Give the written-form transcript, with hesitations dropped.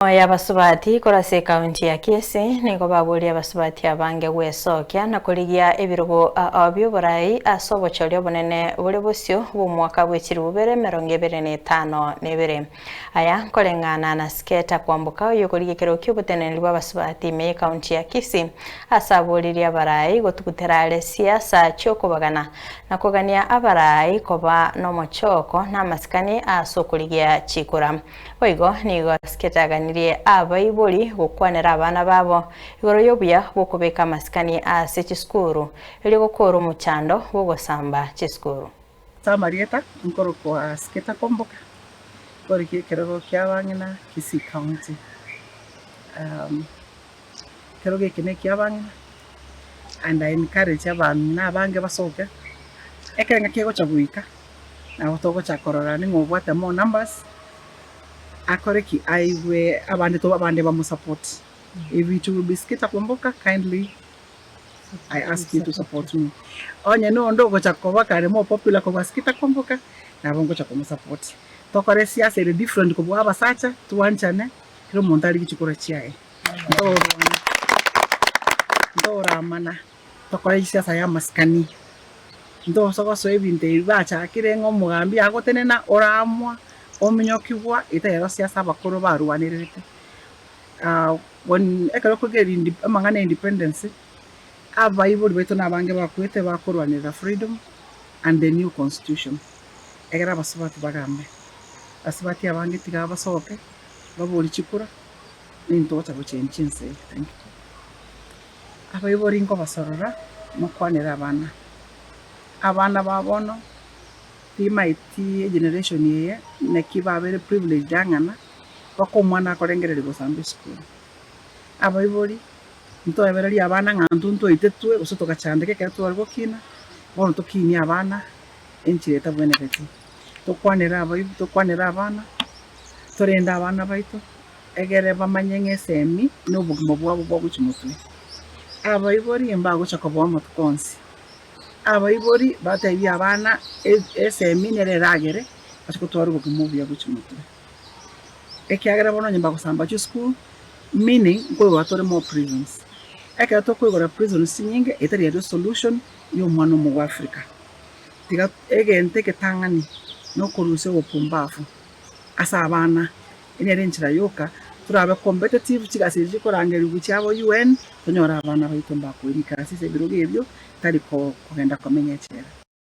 Y'abasubati korwa ase ekaunti ya Kisii nigo baboria abasubati abange gwesokia na korigia ebirogo bi'oborai ase obochori obonene bore bosio bw'omwaka bwe chilifu bibere emerongo ebere na etano na ebere. Aya nkoreng'ana na Sketa Kwamboka oyokorigia ekerogo ki'oboteneneri bw'abasubati ime y'ekaunti ya Kisii ase aboririe abarai gotugutera are siasa chi'okobagana na kogania abarai koba nomochoko na amasikani ase okorigia chikura. Boigo nigo sketaganirie abaibori gokwanera abana babo igoro y'obuya bw'okobeka amasikani ase chisukuru, erio gokoora omochando bw'ogosamba chisukuru. Ase amarieta nkorokwa Sketa Kwamboka, nkoriki ekerogo kia abang'ina Kisii County. Ekerogo eke na ekia abang'ina and I encourage abang'ina abange basoke, ekero ng'aki egocha goika. Nabo togocha korora ning'o obwate more numbers, akore ki? Aigwe abande to abande bamosupport. If it will be Skita Kwamboka kindly I ask you to support me. Onye nonde ogocha koba kare more popular kobua Skita Kwamboka, nabo ngocha komosupport. Tokore siasa ere different kobua abasacha, twanchane, kera omonto arigie chikura chiaye. Ntorwana, ntoramana, tokore siasa ya amasikani. Ntosa gosoa ebinto ebi bachakire ng'a omogambi agotenena oraamwa ominyokigwa etaerosia ase abakoro barwanererete. When ekero kogera indi amang'ana ya independence, abaibori baito na abange bakwete bakorwanerera freedom and the new constitution, ekero abasubati bagambe. Abasubati abange tiga basoke, baborie chikura, ninto gocha gochenchia ense eye. Thank you. Abaibori nkobasorora mokwanere abana, abana ba bono timaeti egeneration eye naki babere privileged ang'ana mpaka omwana akorengereria gosamba esukuru. Abaibori ntoebererie abana ng'a intwe ntwaitetwe gose togachandeka ekero tware gokina, bono tokinie abana enchera etabwenereti. Tokwanere abaibu tokwanere abana, torende abana baito. Egere bamanye ng'a esemi nobogima bwabo bwa gochia motwe. Abaibori mbagocha koboa amatuko onsi. Abaibori batebie abana esemi nere eragere bache gotwara obogima obuya gochia motwe. Ekiagera bono onye mbagosamba chisukuru, meaning nkoigora tore more prisons. Ekero tokoigora prisons chinyinge etari erio solution ya omwana omoafrika. Tiga egento egetang'ani nokorusia obopumbafu ase abana. Eye nere enchera yoka torabe competitive chigasi echi chikorangerigwa chiabo UN, tonyore abana baito mbakoirika ase ebirogo ebio tari kogenda komenya echela.